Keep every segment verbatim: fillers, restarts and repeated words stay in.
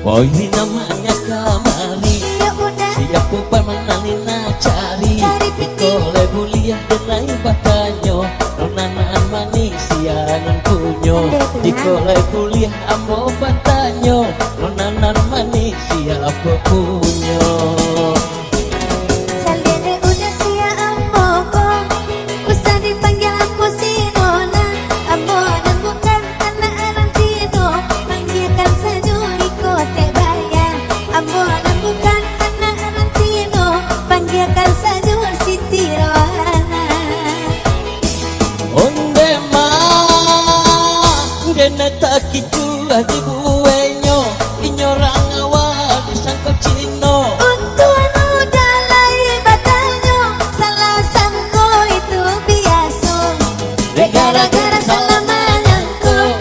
Oi, nan manga kamari. Iyo, Uda. Siapo paman nan Lina cari? Cari piti. Jikok lai buliah den lai batanyo, nona nan manih sia nan punyo. Ondeh tu, nah. Jikok lai buliah ambo batanyo, nona nan manih siapo punyo? Caliak dek Uda sia ambo ko, usah dipanggia ambo si nona. Ambo nan bukan anak urang Cino, panggiakan sajo iko tek baya. Ambo nan bukan anak urang Cino, panggiakan sajo Siti Rohana. Ondeh ma, den takicuah dibueknyo, inyo urang awak disangko Cino. Untuak Uda lai batanyo, salah sangko itu biaso. Gara-gara salah manyangko,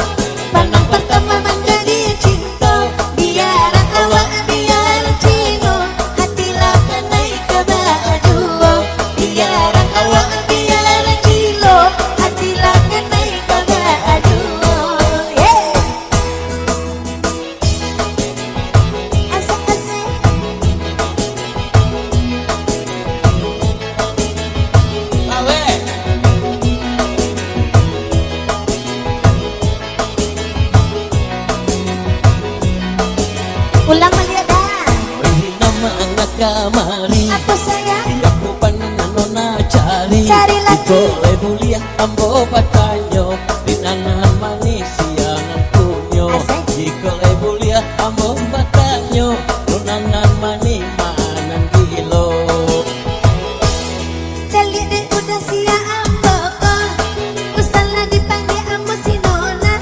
pandang partamo manjadi cinto. Bia urang awak, bia urang Cino, hati lah kanai ka baduo. Bia urang awak, bia urang Cino, hati lah kanai ka baduo. Yeay. Asik, asik. Ulang baliak, Da. Oi, nan manga kamari. Apo, sayang? Siapo paman nan nona cari? Cari laki. Jikok lai buliah ambo batanyo, di nan manih sia nan punyo. Asik. Jikok lai buliah ambo batanyo, nona nan manih ma nan gilo? Caliak dek Uda sia ambo ko, usahlah dipanggia ambo si nona.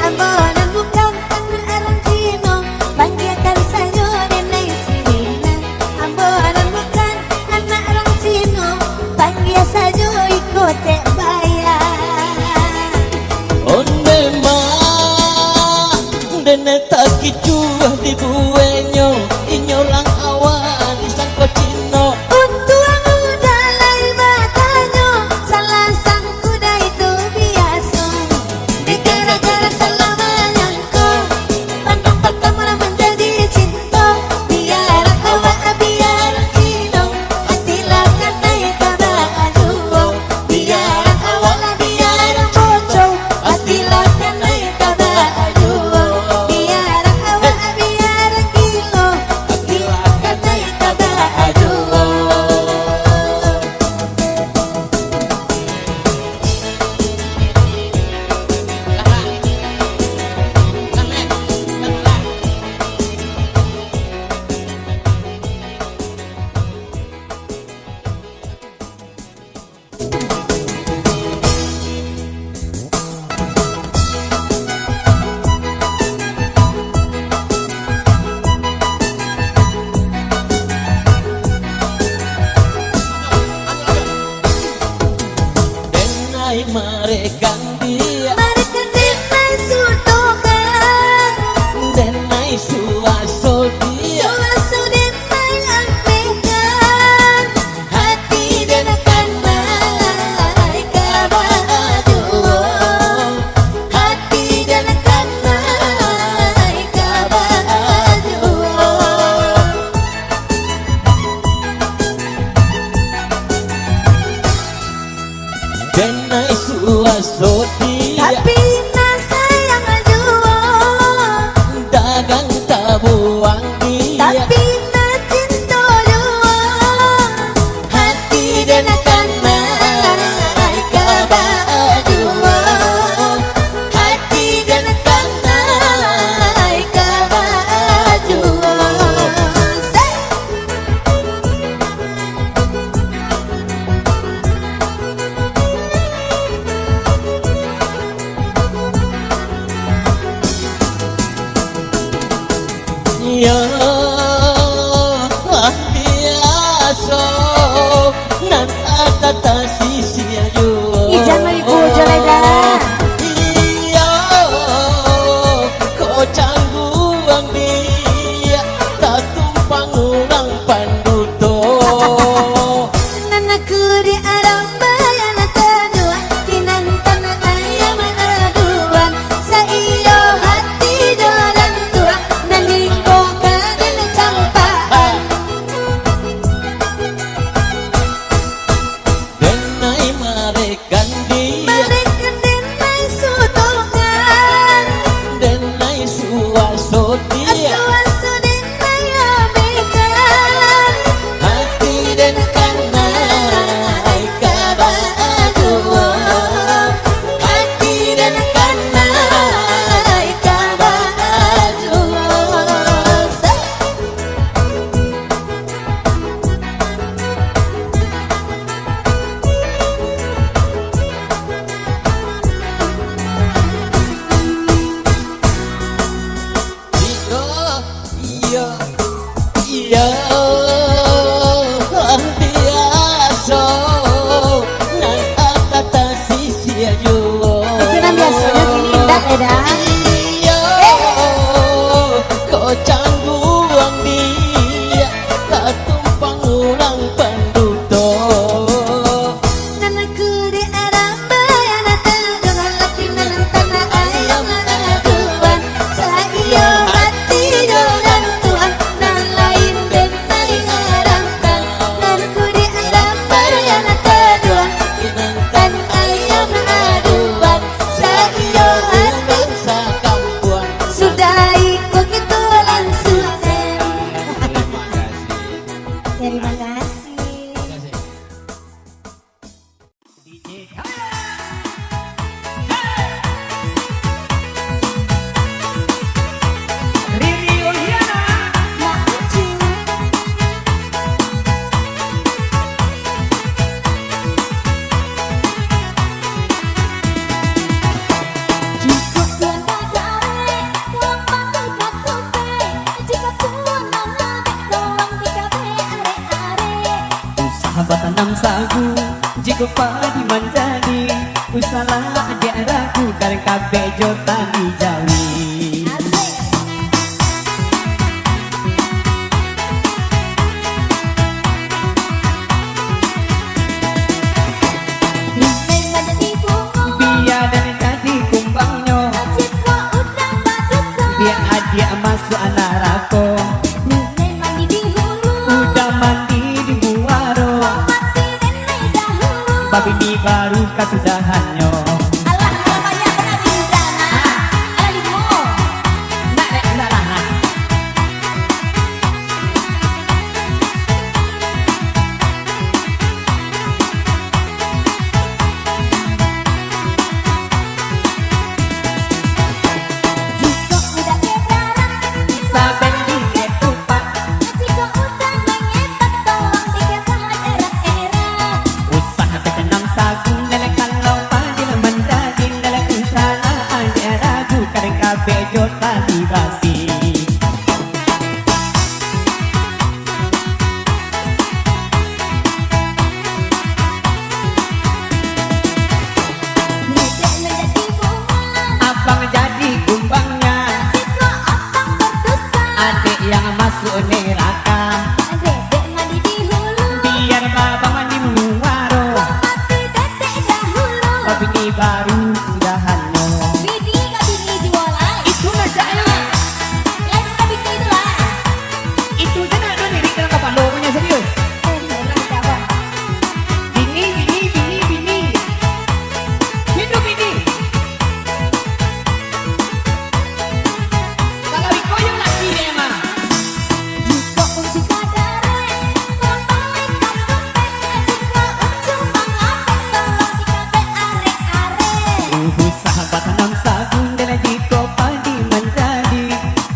Ambo nan bukan anak urang Cino, panggiakan sajo den lai si Lina. Ambo nan bukan anak urang Cino, panggia sajo iko tek baya. Ondeh ma, den takicuah dibueknyo, inyo urang awak disangko Cino. Untuak Uda lai batanyo, salah sangko Da itu biaso. Gara-gara salah manyangko, pandang partamo manjadi cinto. Bia urang awak, bia urang Cino, hati lah kanai ka baduo. Bia urang awak, bia urang Cino, hati lah kanai ka baduo. Bia urang awak, bia urang Cino, hati lah kanai ka baduo. Denai marekan dia. Marekan denai sudokan. Denai suaso dia. Suaso denai amehkan. Hati den kanai ka baduo. Hati den kanai ka baduo. Denai suaso dia. Tapi nan sayang juo. Dagang tabuang dia. Tapi nan cinto juo. Hati den kanai ka baduo. Hati den kanai ka baduo. Say. Iyo, biaso, nan ata tasisia juo. Ih, jan maibo jo lai, Da. Iyo, ko cangguang dia, tatumpang urang panduto. Nan aku di alam bayana taduang, kinantan ayam aduan, saiyo hati jo lantuang, nan iko Iyo, kok cangguang diak, tatumpang urang panduto. Nan kudiak rambaian taduang, laki nan tanah aia maaduan, saiyo hati jo gantuan, nan lain den Nan kudiak rambaian taduang, nan tanah aia maaduan, saiyo hati sakampuang. Sudah iko kito langsuang. Terima kasih. Terima kasih. Usah batanam sagu, jikok padi manjadi, usahlah adiak ragu, karang kabek jo tali jawi. Bia den jadi kumbangnyo, bia adiak masuak narako. Udah mandi di muaro, babini baru kasudahannyo. Alah, alah, banyak bana bini dah, nah. Alah, limo. Nak, nak, nak, nak, nak. Saben di ketupat, usah tatanam sagu, nalai kalau padi lah manjadi, nalai usahlah adiak ragu, karang kabek jo tali basi. Abang jadi kumbangnyo, adiak yang masuak neraka. Biar babang mandi muaro, babini baru sudahannyo. Bini ka bini juo lai. Itu lah caknyo. Lain ka bini tu lah. Itu se nak ado lirik dalam kapalo punyo, serius. Eh, orang siapa? Bini, bini, bini, bini. Itu bini. Kalau iko yo laki dek mah. Usah batanam sagu, nalai jikok padi manjadi.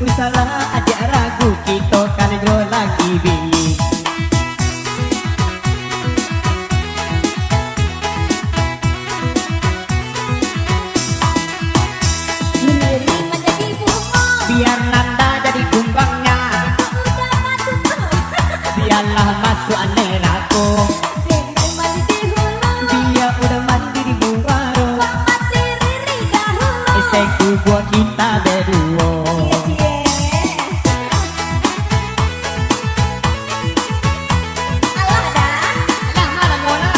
Usahlah adiak ragu, kito kan jo laki bini. Biar nanda jadi kumbangnyo, biarlah masuak nerako. Bia udah mandi di muaro, ese kubua kita baduo. Alah dah. Alah, malam bola.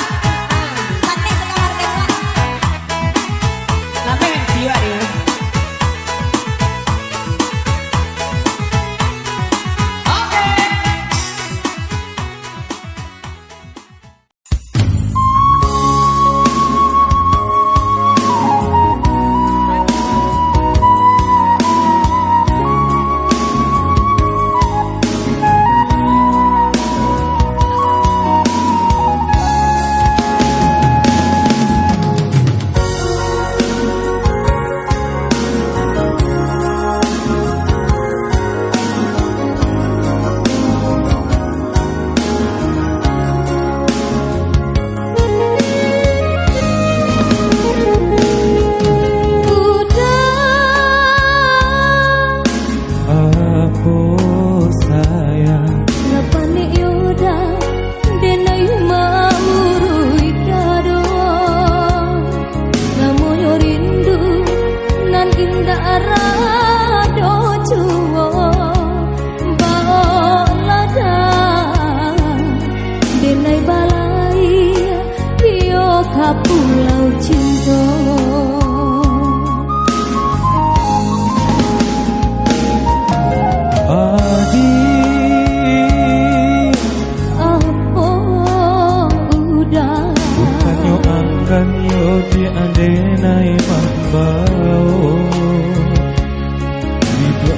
Ah, pakai sekamar-kamar. Lameh siwak dia. Oke.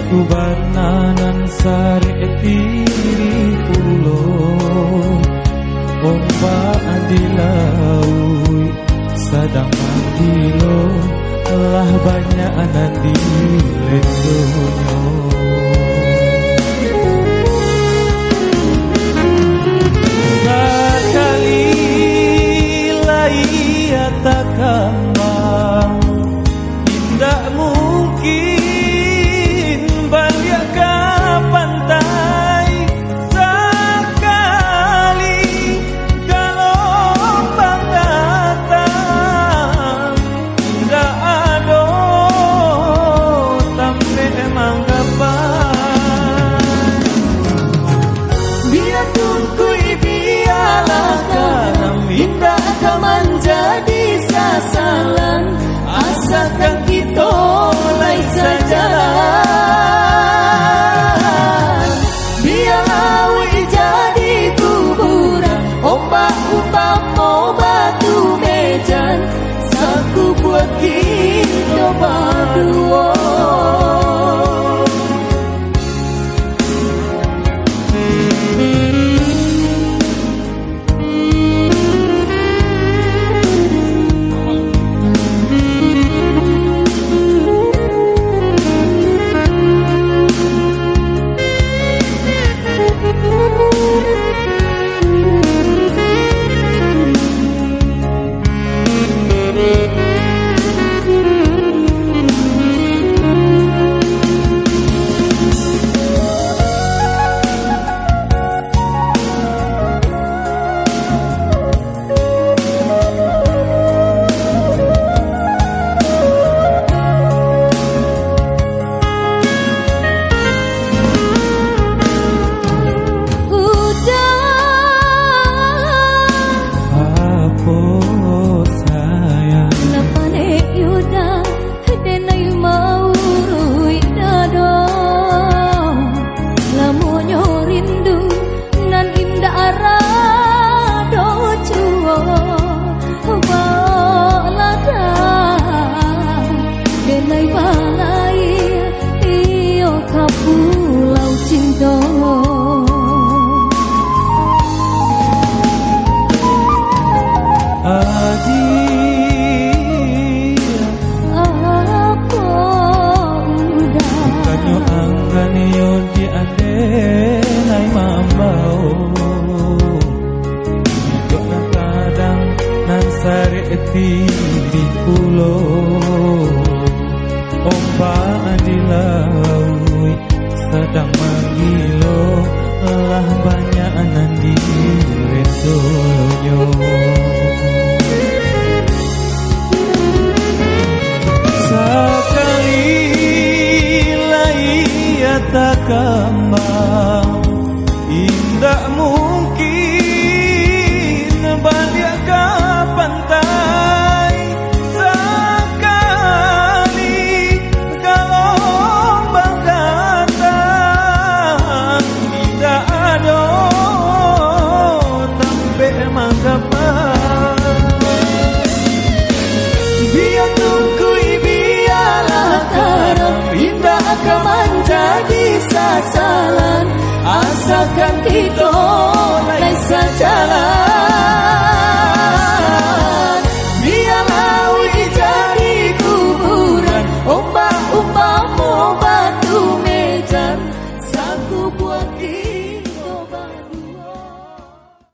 Itu bana nan sarek tiri pulo, ombak di lauik sadang manggilo, lah banyak nan dilendonyo. Sakali lai takambang, indak mungkin baliak ka pantai. Sakali galombang datang, indak ado tampek manggapai. Bia tungkui, bialah karam, indak ka manjadi sasalan, asakan kito lai sajalan. Bia lauik jadi kuburan, ombak umpamo batu mejan, sakubua kito baduo. Udah. Apo sayang? Napa nek Yuda, denai mauruik dado? Lamonyo rindu nan indak arado juo, baoklah dah, denai balaia iyo ka pulau cinto. Adik, apo Uda? Bukannyo angan iyo di ande lai mambao. Iduik nan kadang nan sarek tiri pulo. Ombak di lauik sadang manggilo, lah banyak nan dilendonyo. Sakali lai takambang, indak mungkin baliak ka pantai. Sakali galombang datang, indak ado tampek manggapai. Bia tungkui, bialah karam, indak ka manjadi sasalan, asakan kito lai sajalan.